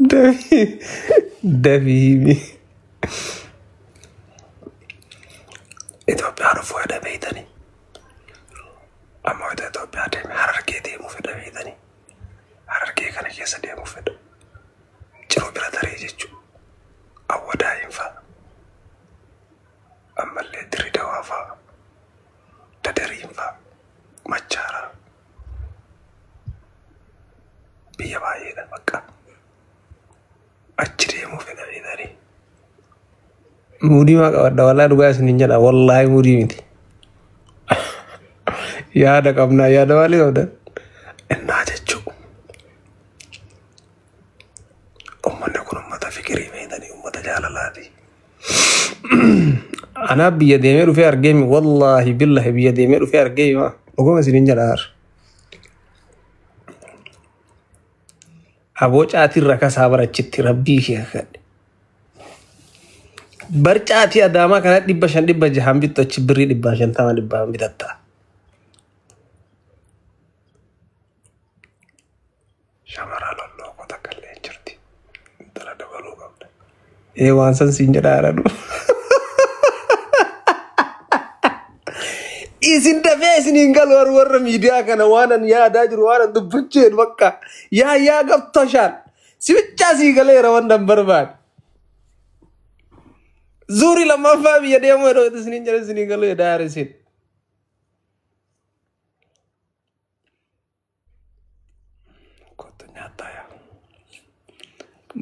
Dafii dafii himi. Itoophiyaa dhufuu fedha beeytanii. Amma wayita Itoophiyaa deeme Harargee deemuu fedha beeytanii. Harargee kana keessa deemuu fedha. Ciroo bira taree jechuudha. Awwadaayin fa'a. Ammallee Dirri Dawaa fa'a. Dadariin fa'a. Machaaraa. Biyya baay'eedha bakka. Achi deemuu fedha beeytanii. Muudii maa qabadha wallaahi dhugaa isiniin jedha wallaahi muudii miti. Yaada qabnaa yaada maalii qabdan? Innaa jechuu. Uummanni kun uummata fikirii beeytanii uummata jaalalaati. Anaa biyya deemee dhufee argeemi wallaahi billahi biyya deemee dhufee argeemi maa dhuguma isiniin jedha har. Aboo caatiin rakasaa barachitti rabbii kee kakadhe. Bar caatii adaamaa kana 500 600 bittu achi birrii 150 dhibbaan bitatta. Shamara lolloo takka illee hin jirti. Intala dabaluu qabda. Ee waan san siin jedhaa jedhanu. Isin dafee isin hin galu warra warra miidiyaa kana waan an yaadaa jiru waan an dubbachuu jedhu bakka yaa yaa gabtoshaan si bichaa sii galeera waan an barbaade. Zuurii lammaffaa biyya deemuu jedhu isin hin jedhu isin hin galu jedhaa isin. Kottu nyaattaa yaa.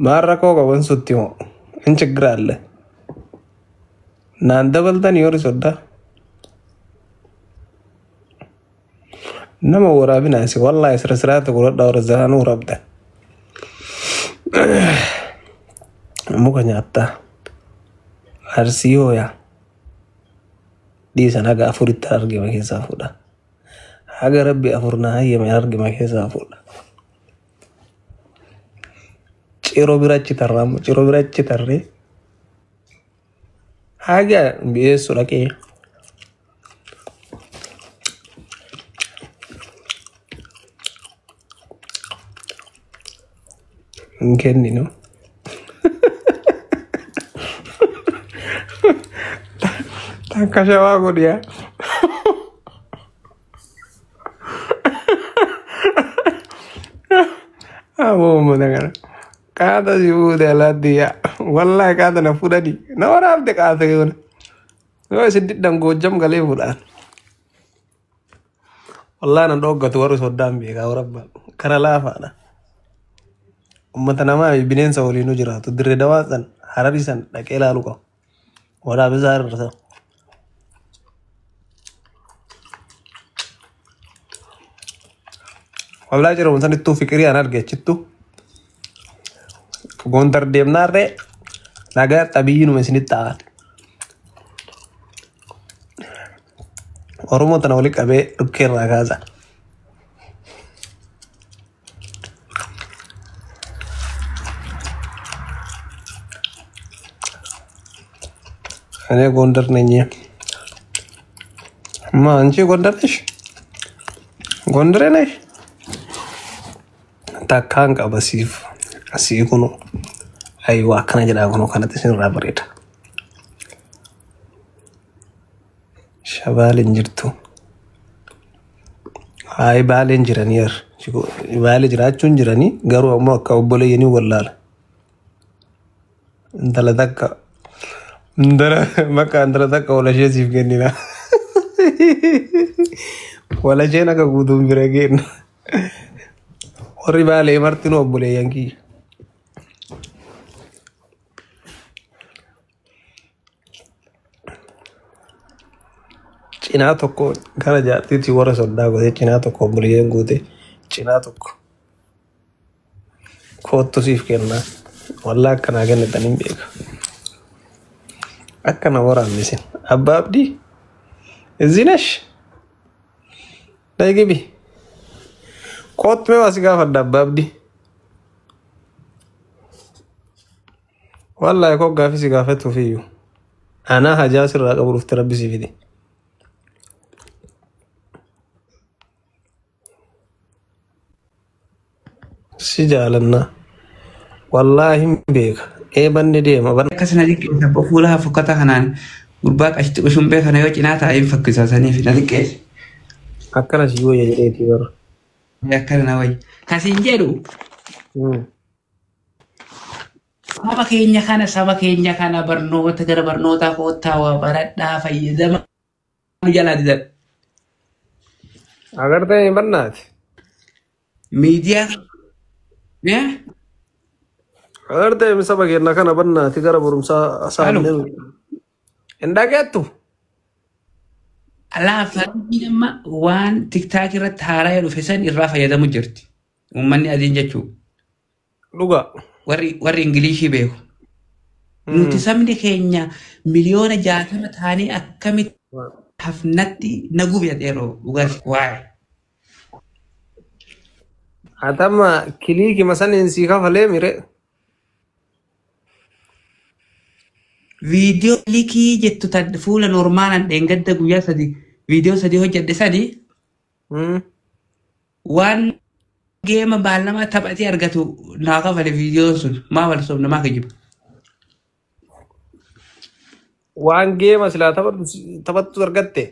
Maal rakkoo qaban sutti moo? In ችግር አለ? Naan dabaltan yoo soddaa. Nama waraabina asi wallaahi sira siraata godhadhaa warra zaraanuu waraabdan. Muka nyaattaa. Arsii hooyaa. Dhiisan haga afuritti argama keessaa fuudha. Haga rabbi afur na hayyame argama keessaa fuudha. Ciroo bira achi tarraa ciroo bira achi tarree haga mi'eessu dhaqee hin kenninu. Takka shawaa godhiyaa. Aboo uummata kana. Qaata si fuute alaatti yaa. Wallaahi qaata na fudhani. Na waraabde qaata yoona. Yoo isin diddan goojjam galee fuudhaan. Wallaahi nan dhoggatu warri soddaan beekaa warabba. Kara laafaadha. Uummata namaa fi bineensa waliinuu jiraatu. Dirree dawaa san hararii san dhaqee ilaaluu qaba. Waraabisaa irra. Wablaa jedhamu sanittuu fiqirii an arge achittu. Gondar deemnaarree nagaa xabiyyinuma isinitti ta'an. Oromoo tana wali qabee dhukkee irraa kaasa. እኔ ጎንደር ነኝ። ማ አንቺ ጎንደር ነሽ? ጎንደሬ ነሽ? Takkaan qaba siif asii kunu ayiwa akkana jedhaa kunu kanatti isinirraa bareeda. Shabaal hin jirtu. Hayi baaleen jiranii yar. Baale jiraachuun jiranii garuu ammoo akka obboleeyyanii wallaala. Intala takka intala bakka intala takka walashee siif kennina. Walasheen akka guutuun bira kenna. Warri baalee martinuu obboleeyyan kiyya. Cinaa tokko gara jaartiitti warra soddaa gootee cinaa tokko obboleeyyan goote cinaa tokko koottu siif kennaa. Wallaa akkanaa kennitan hin beeka. Akkana waraanne isin. Abbaa Abdii እዚህ ነሽ? ነይ ግቢ። Kottu mee waa si gaafadha abbaa Abdii. Wallaahi koo gaafii si gaafatuuf iyyuu. Anaa hajaa sirraa qabu dhufte rabbi si fide. Si jaalannaa. Wallaahi hin beeka. Eebanni deema. Akkas na xiqqeessa fuula fokkata kanaan gurbaa qashti qushumbee kana yoo cinaa taa'ee hin fakkisa saniif na xiqqeesse. Akkana si wayya jedheetii bara. Akkana na wayya. Kasiin jedhu saba keenya kana barnoota gara barnootaa koottaa waa baradhaa fayyadama jalaa didan. Agartee bannaati. Miidiyaa. Agartee saba keenya kana bannaati gara barumsaa saamnee. Hin dhageettu. Alaa faranjiin amma waan TikTok irratti haaraa dhufe san irraa fayyadamu jirti. Uummanni adiin jechuudha. Dhugaa. Warri Ingilishii beeku. Nuti sabni keenya 60 miliyoona ta'anii akkamitti hafnatti naguuf yeroo dhugaas waa'ee. Atama kiliikima saniin sii kafalee mire. Viidiyoo likii jettu tan fuula normaalaan dheengadda guyyaa 3 viidiyoo 3 hojjedhe sani waan geema baallama taphatee argatu naa kafale viidiyoon sun maa wal sobna maa kijiba. Waan geema silaa taphattu argatte.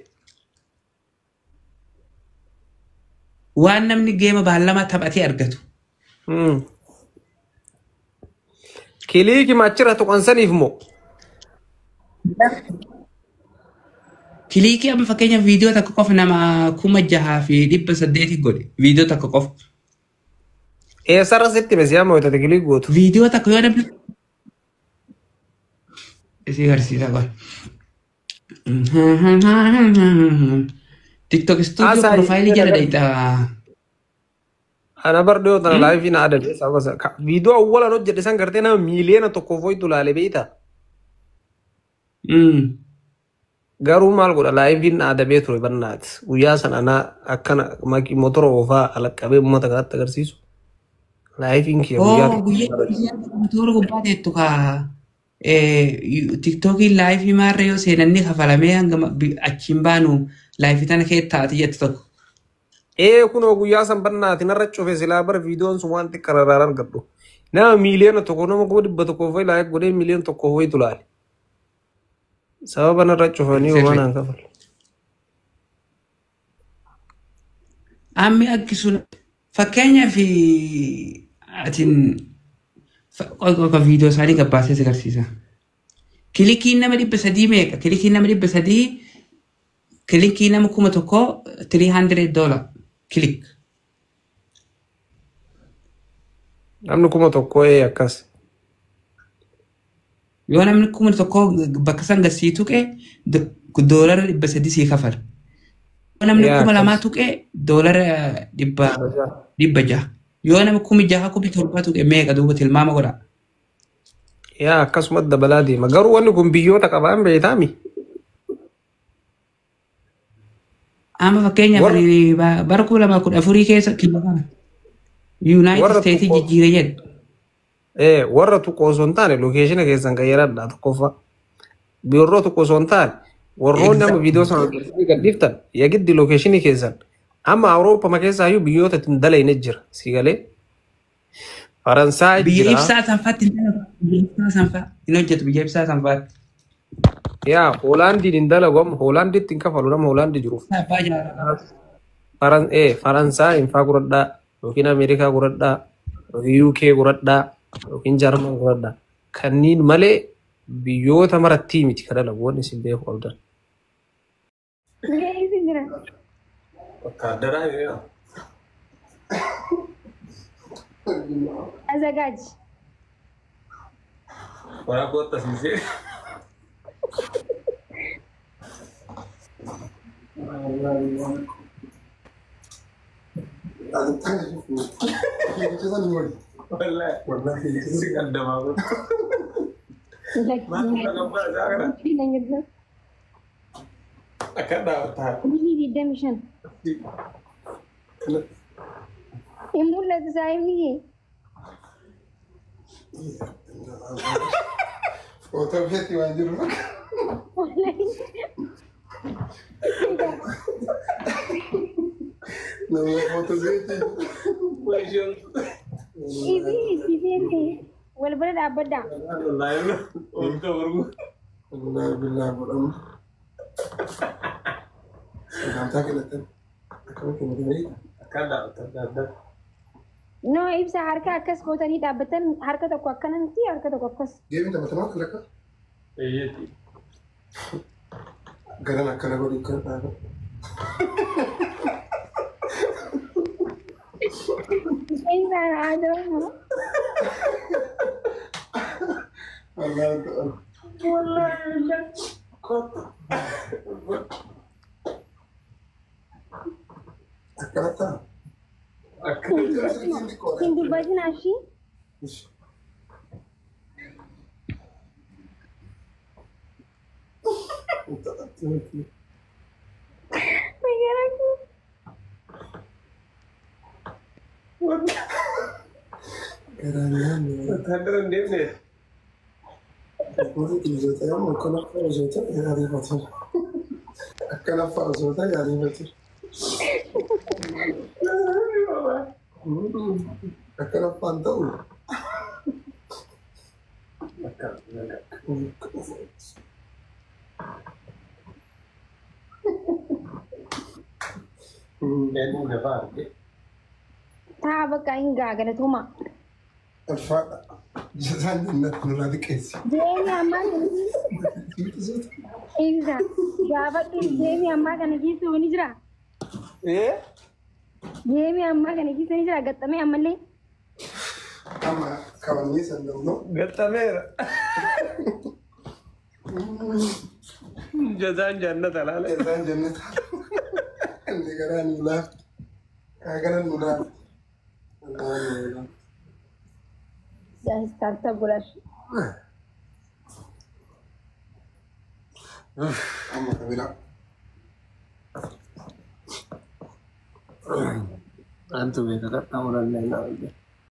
Waan namni geema baallama taphatee argatu. Kiliikima achirra tuqan saniif moo? Kilikii amma fakkeenya viidiyoo tokko qofa nama 6,800 godhe viidiyoo tokko qofa. Eessarra sitti mesiyaa moo'atate click gootu? Viidiyoo tokko yoo namni isii agarsiisa qofa. TikTok Studio Haasaa profile jala dayita. Ana bar dhiyoo tana live na adabe sababa viidiyoo awwalan hojjedhe san gartee nama 1 miiliyoona foyitu laale beeyta. Garuu maal godha live na adabee ture bannaati. Guyyaa sana ana akkana motora oofaa alaqqabee uummata kanatti agarsiisu. Liveiin kiyya guyyaa Oh, tokko. Guyyaa motora gubbaa teettu kaa TikTokiin live maarree yoo seenanni kafalamee hanga achiin baanu live tana kee taati jettu tokko. Ee, kunoo guyyaa san bannaati narra cufe silaa bara viidiyoon sun waan xiqqaa irraa argadhu. Nama 1 miiliyoona nama 100,000 foyi like godhee 1 miiliyoona foyitu laale. Sababa narra cufanii homaa naan kafalu. Ammi akki sun fakkeenyaaf atin qoqa viidiyoo isaanii gabbaasee si agarsiisa. Clickiin nama 300 meeqa? Clickiin nama 300, clickii nama 1,000 $300 click. Namni 1,000 ee akkas. Yoo namni 1,000 bakka san gasii tuqe $300 sii kafala. Yoo namni 2,000 tuqe $600. Yoo nama 6,000 7,000 tuqe meeqa duuba tilmaama godha. Yaa, akkasumas dabalaa deema. Garuu wanni kun biyyoota qabaan beektaami. Amma fakkeenyaaf ani bara 2014 keessa kiyya kana United States jijjiire jedhe. Ee, warra tuqu osoo hin taane location keessan qayyaradha tokkoffaa. Warra tuqu osoo hin taane warroonni amma viidiyoo sana hojjetanii gadhiiftan yagiddi location keessan. Amma Awurooppama keessaayyuu biyyoota ittiin dalayne jira. Si galee? Faransaay Biyya jira. ibsaa sanfaatti hin dalagu. Biyya ibsaa sanfaa hin hojjetu biyya ibsaa sanfaatti. Yaa, Hoolaandiin hin dalagu amma Hoolaanditti hin kafalu nama Hoolaandii jiruuf. Abbaa jaalala. Faransaay hin faa godhadhaa yookiin Ameerikaa godhadhaa yookiin UK godhadhaa yookiin Jarman godhadhaa. Kanneen malee biyyoota marattii miti ka dalagu wanni isin beekuu qabdan. Ga'eetu jira. ወታደራዊ ነው። አዘጋጅ። ወራቆታ ሲዜ Biyyi 25. Hin mul'atu saayimni kee. Footoo feeti waan jiru. Wallahi. Nama footoo feeti. Ifi itti feete. Wal bira dhaabbadhaa. Wallaahi billaahi godhamu. Sagantaa kennetan. Akkama kennatan beektaa? No, ibsa harka akkas gootanii dhaabbatan, harka tokko akkana miti, harka tokko akkas. Geemii taphatamaa kan akka garan akkana godhi kan dhaabatu. Isheen aadaa. Wallaahi godhamu. Kottu. Akkana ta'a. Hin dubbatin ashii. Garaan nyaanni. Wattaadara hin deemne. Akkana fa'a osoo ta'e ariifatu. Akkana fa'aan ta'u. Eenyu gafaa arge. Taa bakka hin gaagalatuma. Alfaadha. Jazaan jannat nurraa liqeessi. Deemi ammaa kana ibsa. Gaafadhu, deemi ammaa kana keessa ni jira. Ee? Deemi ammaa kana keessa ni jira gaxxamee ammallee. Amma kabannee san dammoo. Gaxxameera. Jazaan jannata laala. Jazaan jannat. Inni garaa nu laafti. Garaa nu laafti. Garaa nu laafti. Tap godhash. Amma kabira. Antu beeka qaxxaamurallee na arge.